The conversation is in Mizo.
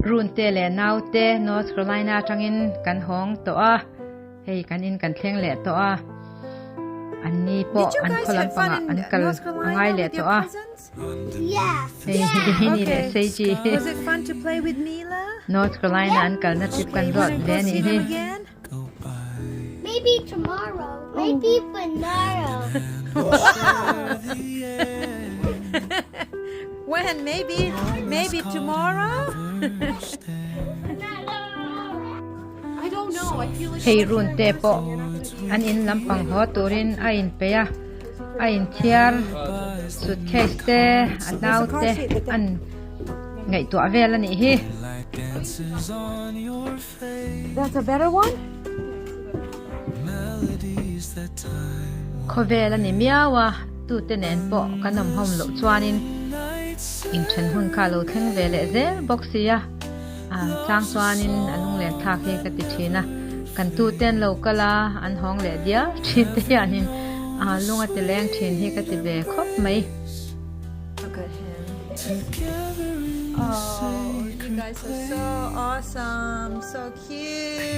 Runte leh naute North Carolina atangin kan hawng tawh a, hei kan in kan thleng leh tawh a, an ni pawh Did you an guys khaw have fun lampangah in an kal North a Carolina ngai leh with your tawh a. cousins? Hei Dini leh Okay. Seiji Was it fun to play with Mila? North Carolina an kalna trip kan Okay, zawt wanna ve go a nih see hi. them again? Maybe tomorrow. Maybe tomorrow. When? Maybe maybe tomorrow? Hei run te pawh an in lampang haw turin a inpeih a, a inthiar suitcase te a nau te an ngaihtuah vel a nih hi. That's a better one? Khawvel a ni miau a, tute nen pawh kan awm hawm loh chuanin inthen hun kha a lo thleng ve leh zel bawk si a, chang chuanin a lunglen thlak hi ka ti thin a, kan tute an lo kal a, an hawng leh dial thin te hianin lung a ti leng thin hi ka ti ve khawp mai. Look at him. Oh, you guys are so awesome. So cute.